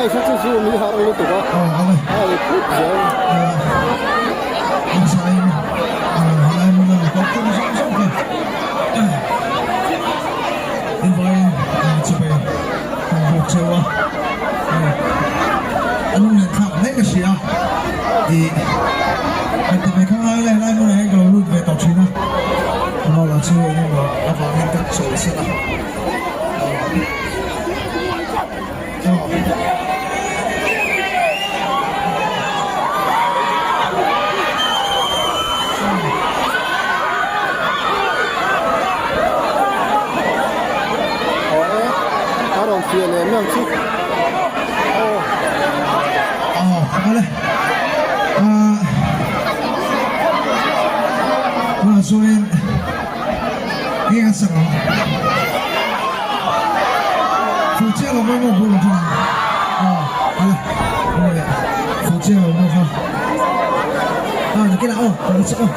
Live hi chu zoom hi har lutuk a, a ri phut zel. Aw e, a rawn fiah leh mai ang chu. Aw. Aw, ale. Ah. Ah, chuanin Eng a sak ang? Fuh chiah lo mai maw bul ang ang? Aw, ala, aw le, fuh chiah lo maw kha. Aw, nakinah aw, ka la chak aw.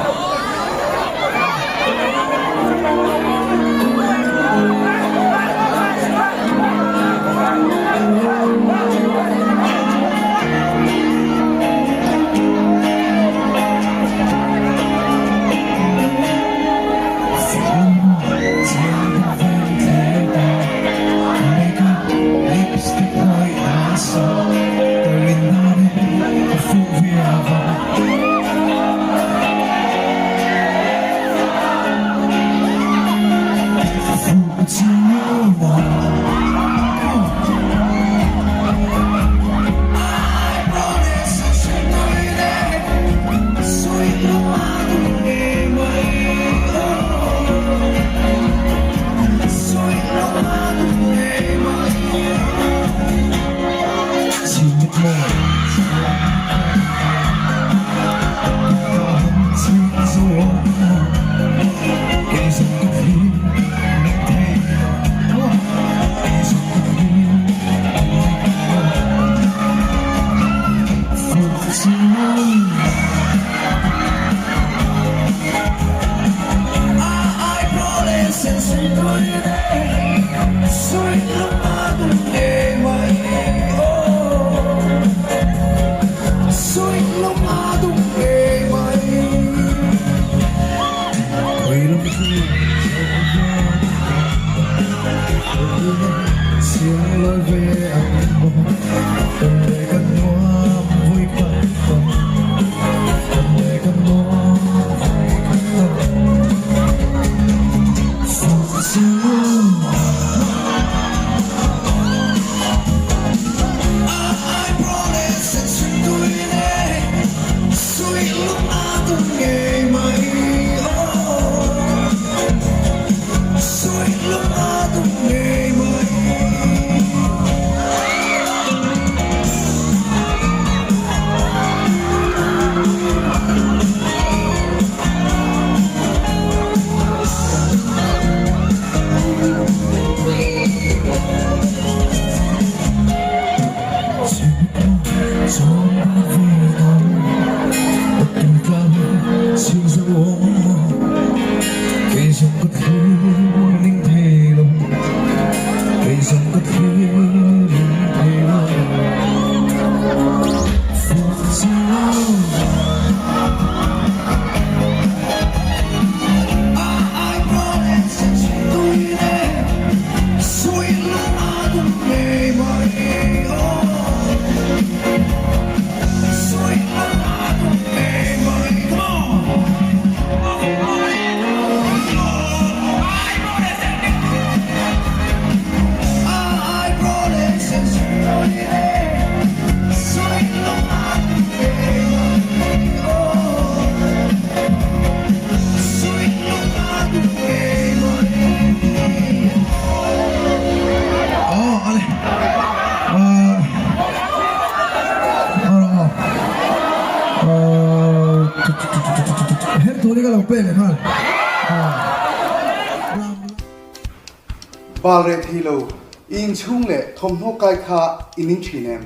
Bal reh thei lo, i inchhung leh thawmhnaw kai kha i ning thin em?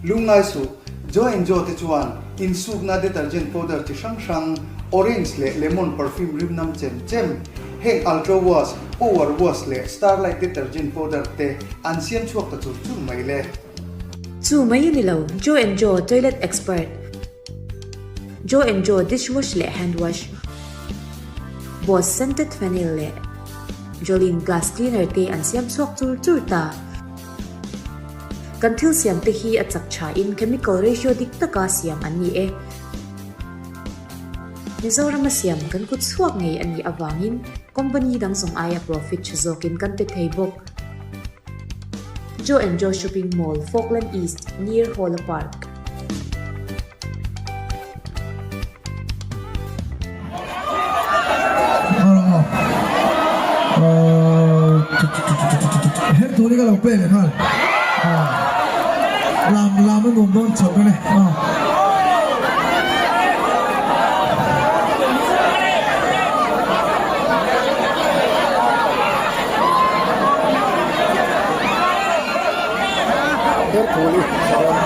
Lungngai suh, Joe and Joe te chuan insukna detergent powder chi hrang hrang, orange leh lemon perfume rimnam chem chem. Heng Ultra Wash, Power Wash leh Starlight Detergent Powder te an siam chhuak ta chur chur mai le. Chu mai a ni lo, Joe and Joe Toilet Expert, Joe and Joe Dishwash leh Hand Wash, Boss Scented Phenyl leh Jolene Glass Cleaner te an siam chhuak chur chur ta. Kan thil siam te hi a chak tha in chemical ratio dik taka siam an ni e. Mizorama siam kan kut chhuak ngei a nih avangin company dang zawng aia profit tha zawkin kan pe thei bawk. Joe and Joe Shopping Mall, Falkland East, near Hawla Park. Her tur hi ka lo play leh nghal lam lam a nuam dawn chho dawn e. Her tur hi tha dawn.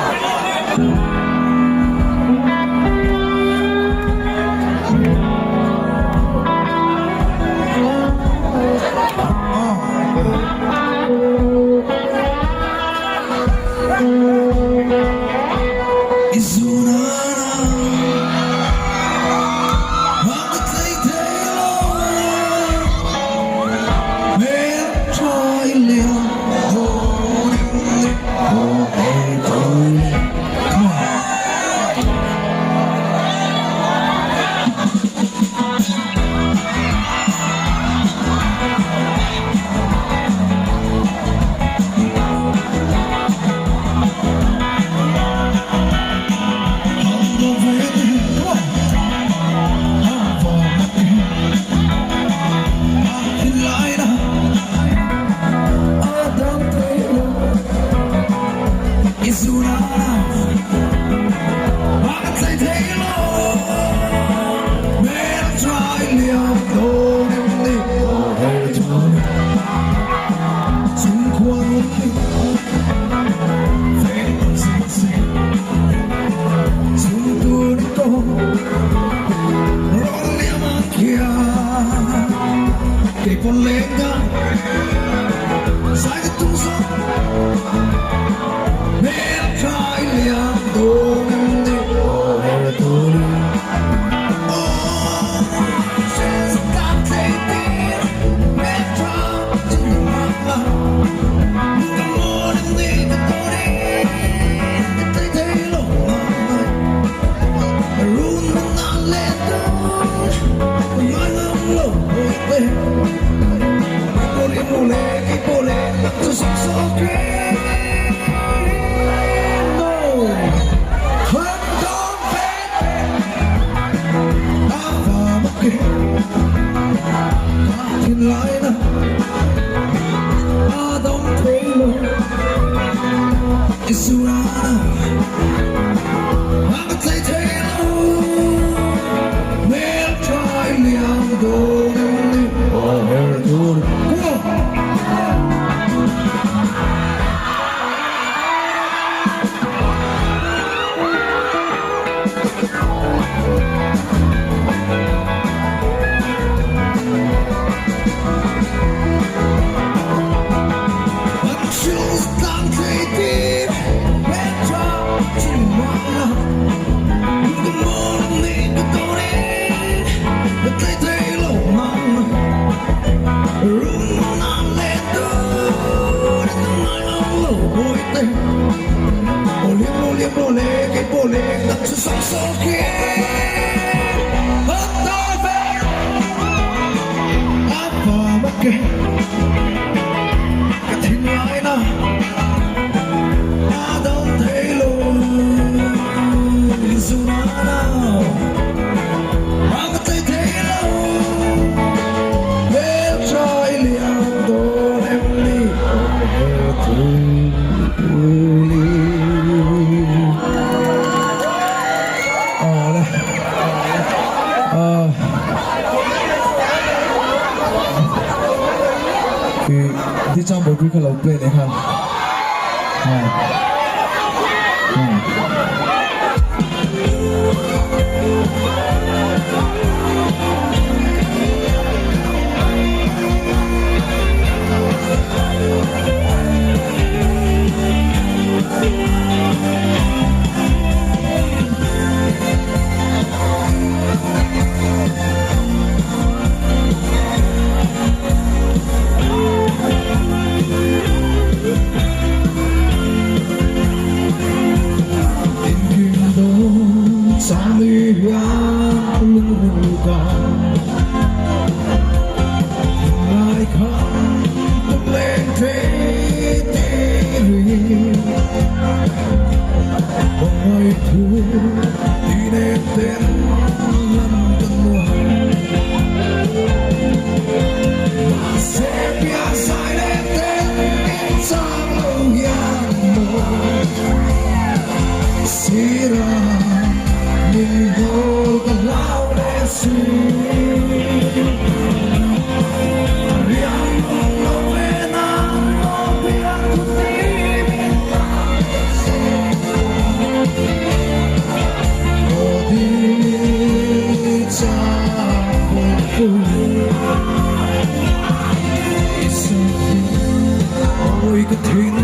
ka thin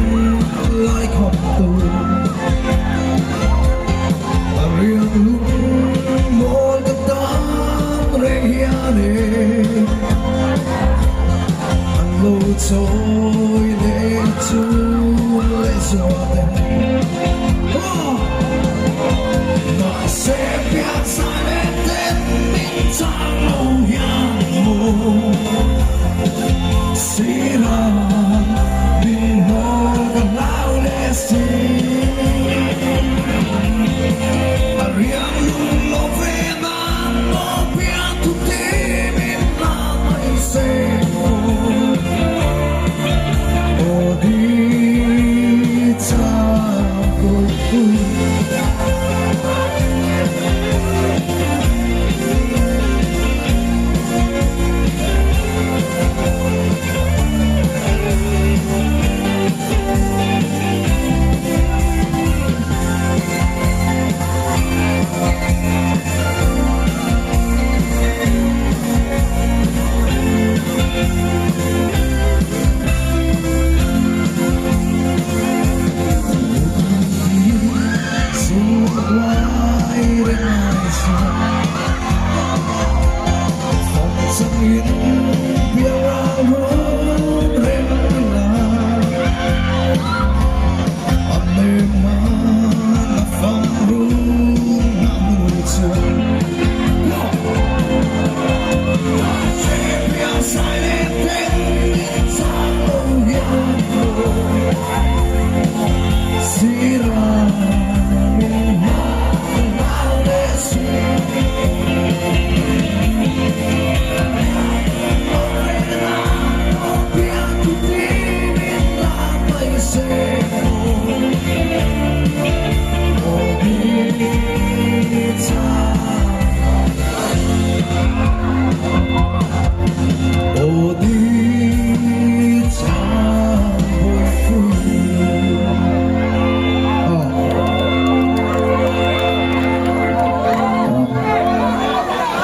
lai khawp tu A riang lung mawl ka tan reng hian e An lo chawi leh chu leh zual te Mahse piansa leh ten min chang lo hian maw Sira min hawl ka hlau leh si A riang lung lo ve nan maw pian thu ti min hlan mai se Aw di chang pui pui.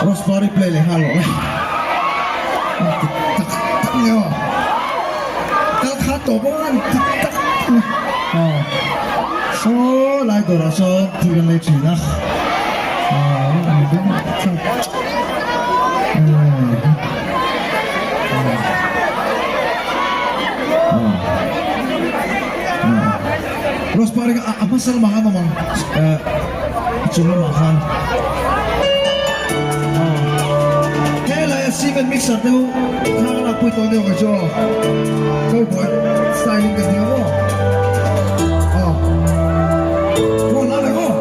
Rosemary play leh nghal rawh le. Tik tak tak ni aw. Kal kha tawp a ni tik tak tak ni. Saw lai dawrah sawn thil kan lei thin a. Rosemary a hmasa lamah khan awm ang a chung lamah khan. Helai a cement mixer te ho thlang a lakpui tawh deuh ang chu aw. Cowboy style in ka ti ang aw. Aw. Phone a lang aw.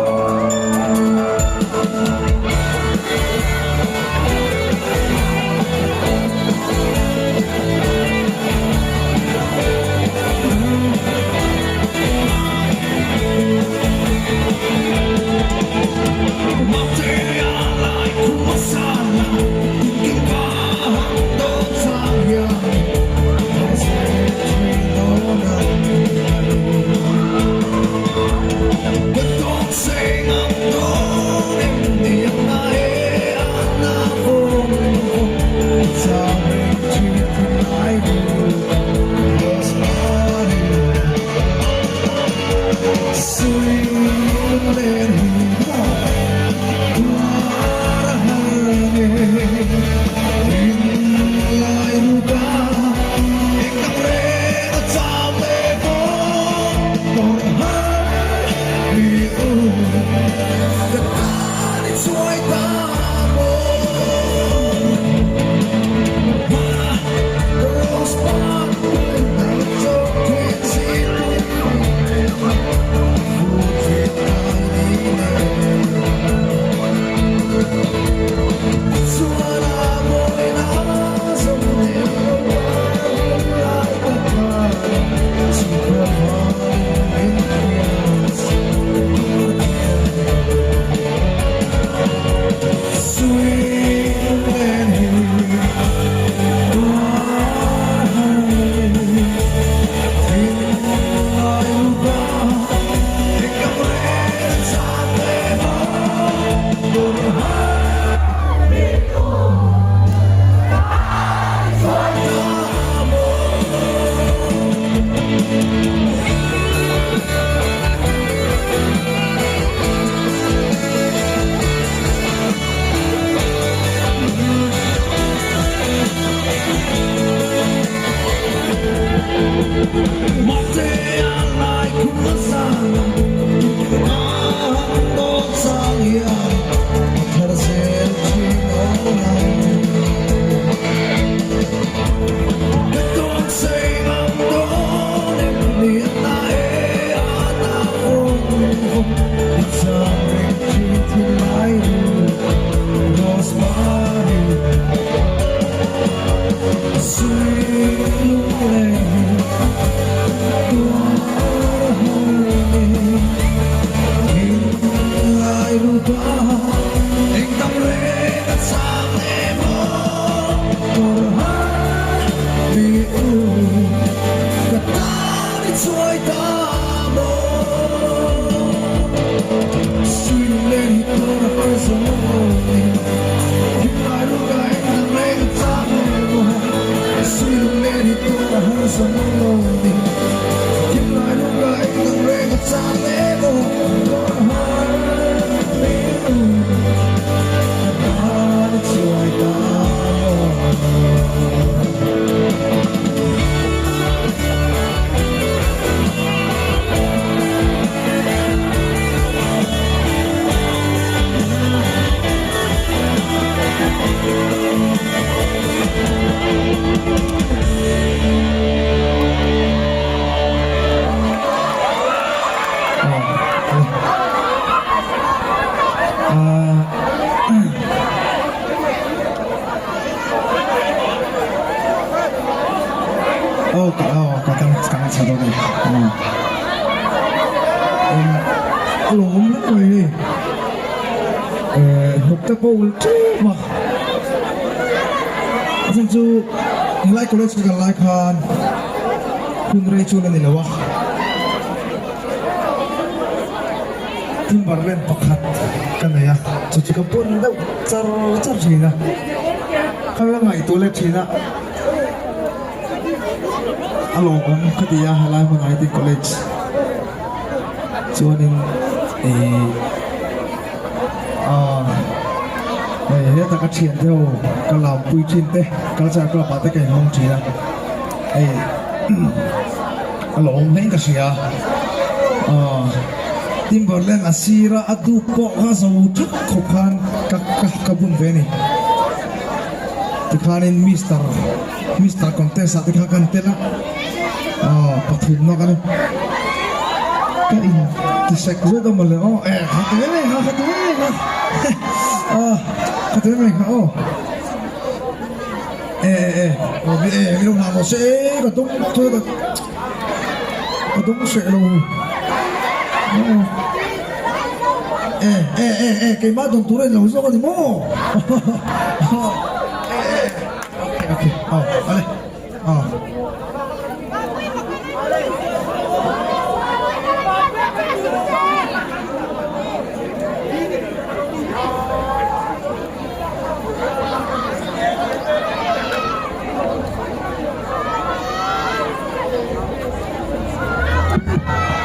Aw ka aw ka tang ka ngaithla dawn a ni a lawm hle mai hei eh hnuk te pawh ulh tep a a chhan chu helai college ka kal lai khan hun rei chu la ni lo a Timberland pakhat ka nei a chu chu ka bun deuh char char thin a ka la ngaihtuah leh thin a. A lawmawm ka ti a helai hmunah hian college chuanin ihh aaa hei hetah ka thiante ho ka lampui thin te culture club ah te ka inhawng thin a hei a lawmawm hle in ka hria aaa Timberland a sira a dup pawh kha zo thak khawp khan ka ka bun ve a ni. Tikhanin Mister Mister contest ah te kha kan tel a aw pathumna kan ka in ti sek zet a mawle aw eh kha ti mai mai kha kha ti mai mai kha aw kha ti mai mai kha aw eh eh eh aw mi eh mi lo hna maw se eh ka dawng ka ka dawng hreh lo aw. Eh eh eh eh keimah dawn tur a ni lo zawk a ni maw? Eh eh okay okay aw ale aw.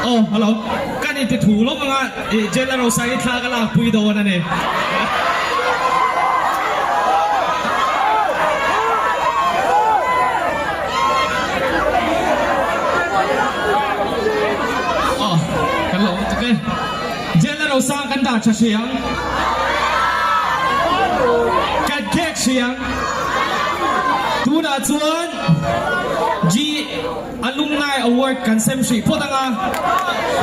Aw hello kan inti thu lawk anga ih Jella Rosa-i thla ka lak pui dawn a ni. Aw kan lo awm tuk e. Jella Rosa kan dah tha hri ang. Kan khek hri ang. Tunah chuan G. Alumni Award kan sem hrih phawt ang a,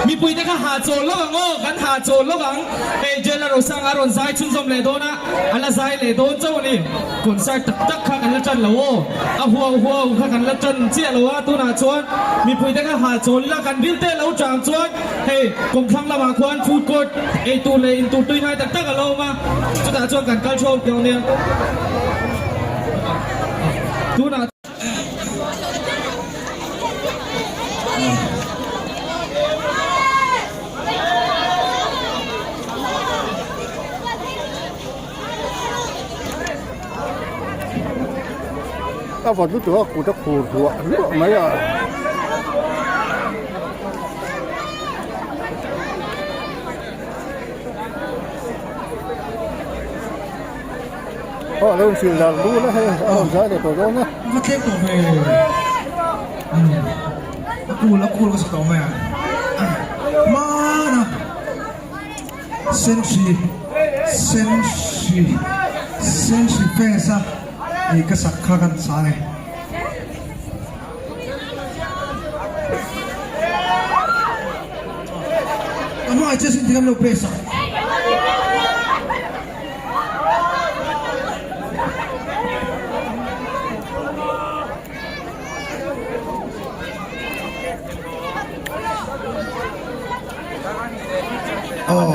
mipui te kha hahchawl lawk ang aw, kan hahchawl lawk ang. Hei Jella Rosang a rawn zai chhunzawm leh dawn a, a la zai leh dawn chauh a ni. Concert tak tak kha kan la tan lo aw, a huau huau kha kan la tan chiah lo a, tunah chuan mipui te kha hahchawl ila kan bilte lo chang chuan hei kawmthlang lamah khuan food court ei tur leh in tur tui ngai tak tak a lo awm a, chutah chuan kan kal thawm tawh nia. Tunah. A vat lutuk a kut a khur hluah hluah mai a. Aw lo inhrilh dar bul a hei a rawn zai leh tawh dawn a. Va tlem tawh ve a kul a kul ka sa tawh mai a hmana senhri senhri senhri fans a ih ka sak kha kan sa a ni. Ka hmangaih che sin tikhan lo pe sak. Aw.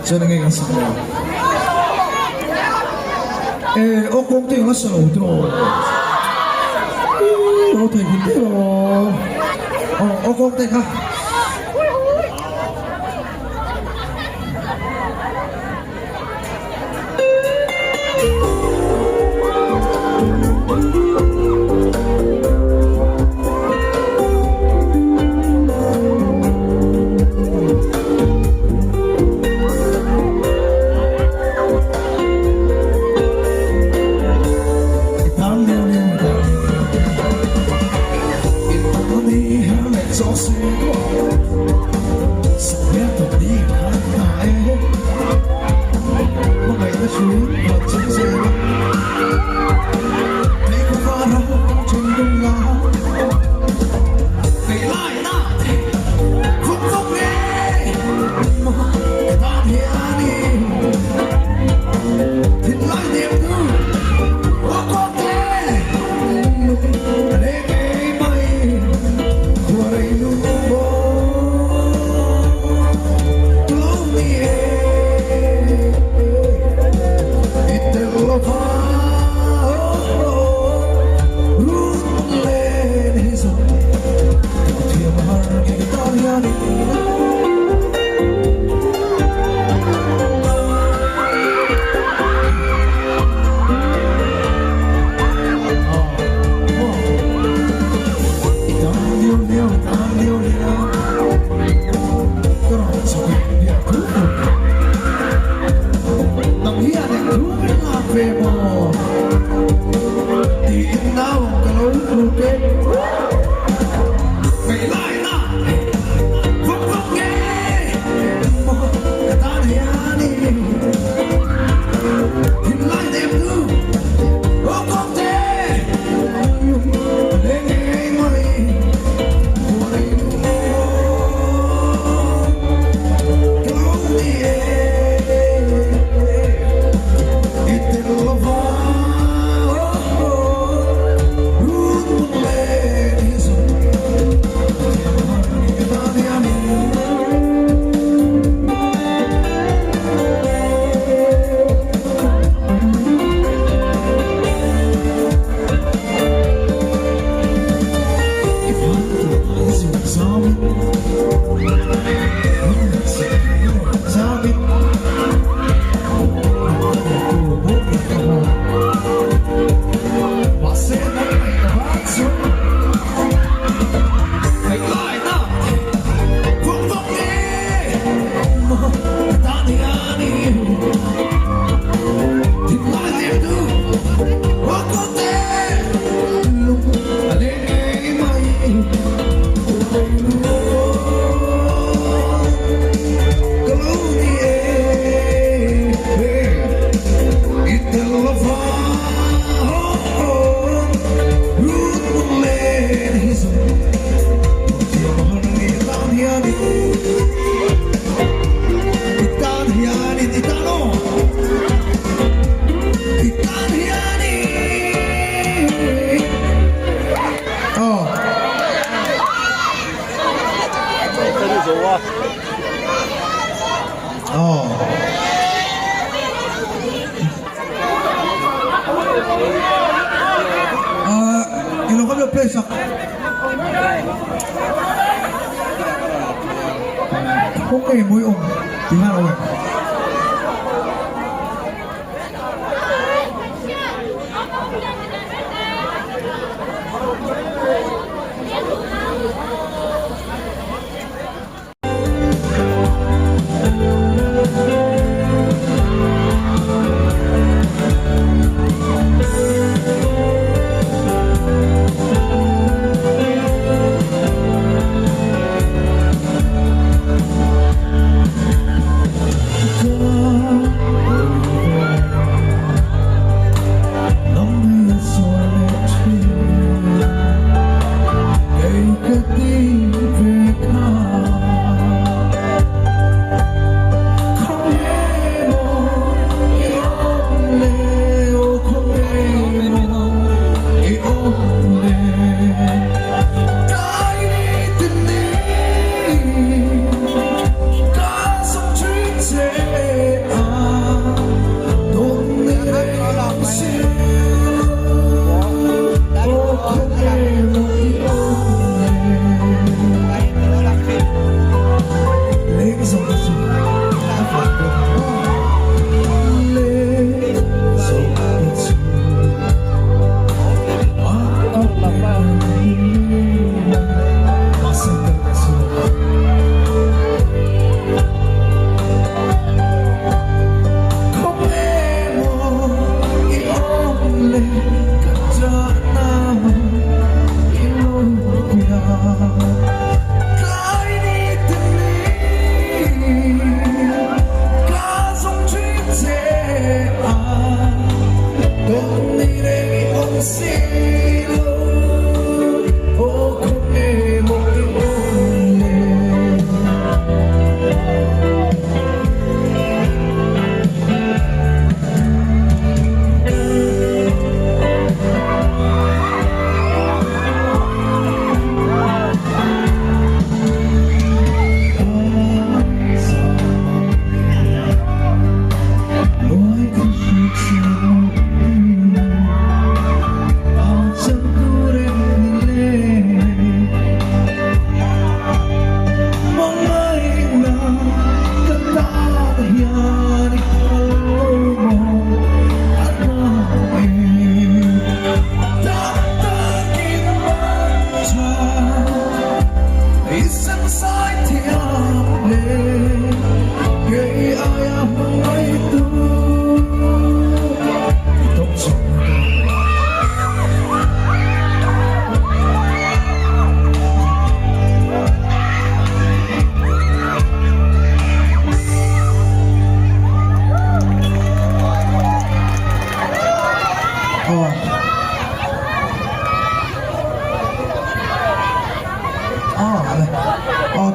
Chuan enge kan sak lo? Eh, aw kawng te ang a sa lo tiraw? Ih, lo thei hmel deuh lo. Aw, aw kawng te kha. Ah, ilo kan lo play sak. Kawng nge mawi awm tih hlan lo em?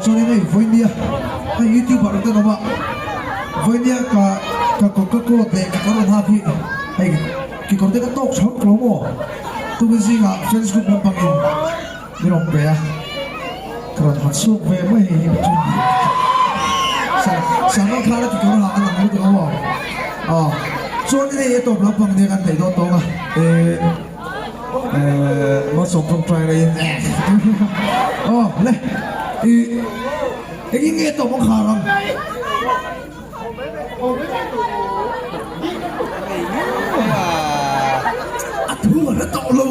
Chuanin hei vawinia hei youtuber te an awm a vawinia ka ka ka coat leh ka kawr rawn hak hi hei kekawr te ka tawk chho tlo maw tukin zingah fans group lampangin min rawn pe a ka rawn ha chhuak ve mai hei hi Salman Khan a kekawr ha an ang lutuk a maw aw chuanin hei a tawp lampang nia kan neih dawn tawng a eh. Malsawm tawngtai rei in aw le i engin nge tawp ang khar ang a thu a hre tawh lo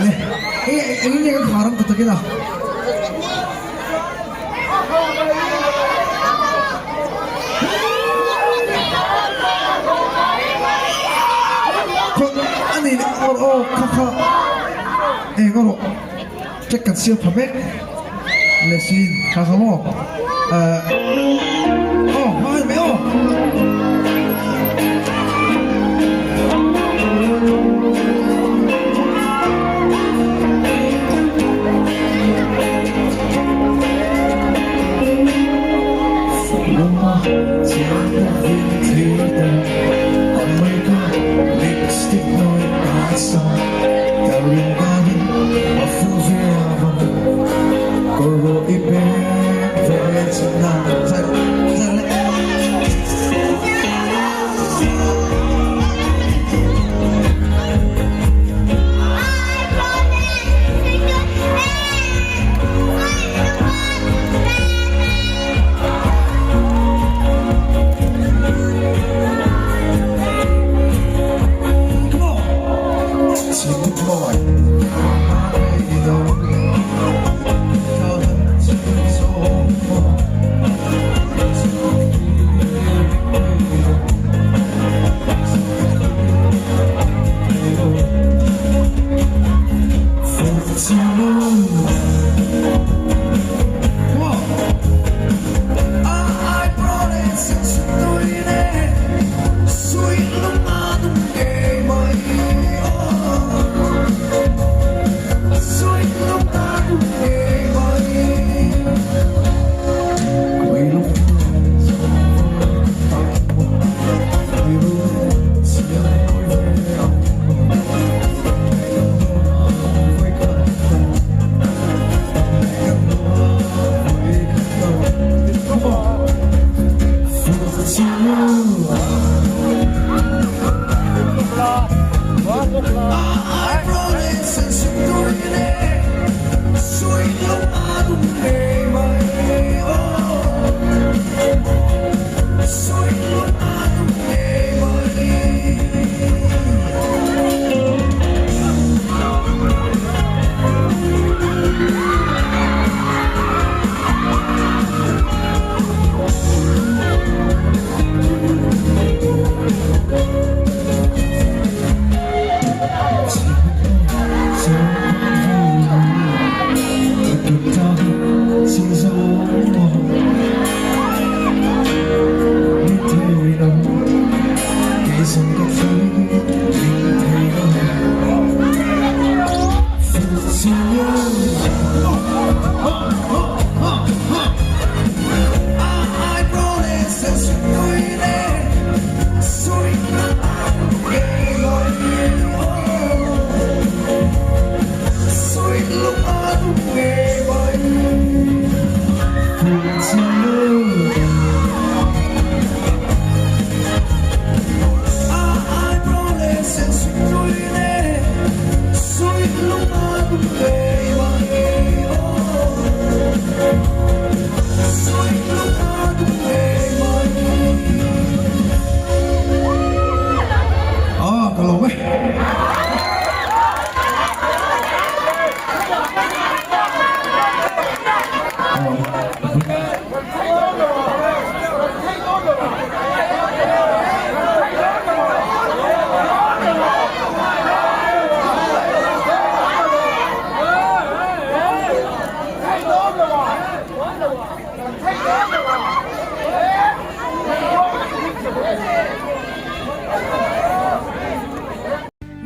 le engin nge kan khar ang ta takin a. Ani leh awr aw kha kha eng erawh check kan siam pha mek leh siin kha kha maw aw hma mai aw.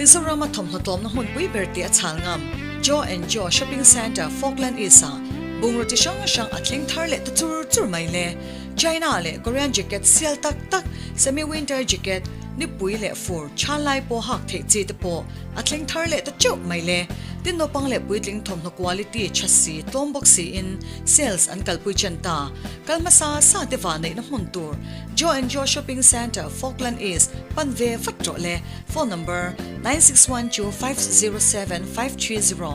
Mizorama thawmhnaw tlawmna hmunpui ber tih a chhal ngam Joe and Joe Shopping Centre, Falkland East-ah bungraw chi hrang hrang a thleng thar leh ta chur chur mai le. China leh Korean jacket sial tak tak, semi-winter jacket, nipui leh fur chhan lai pawh hak theih chi te pawh a thleng thar leh ta teuh mai le. Tin naupang leh puitling thawmhnaw quality tha si tlawm bawk siin sales an kalpui chen ta. Kal hmasa sa te vahneihna hmun tur Joe and Joe Shopping Centre, Falkland East, pan ve vat rawh le. Phone number, 9612507530.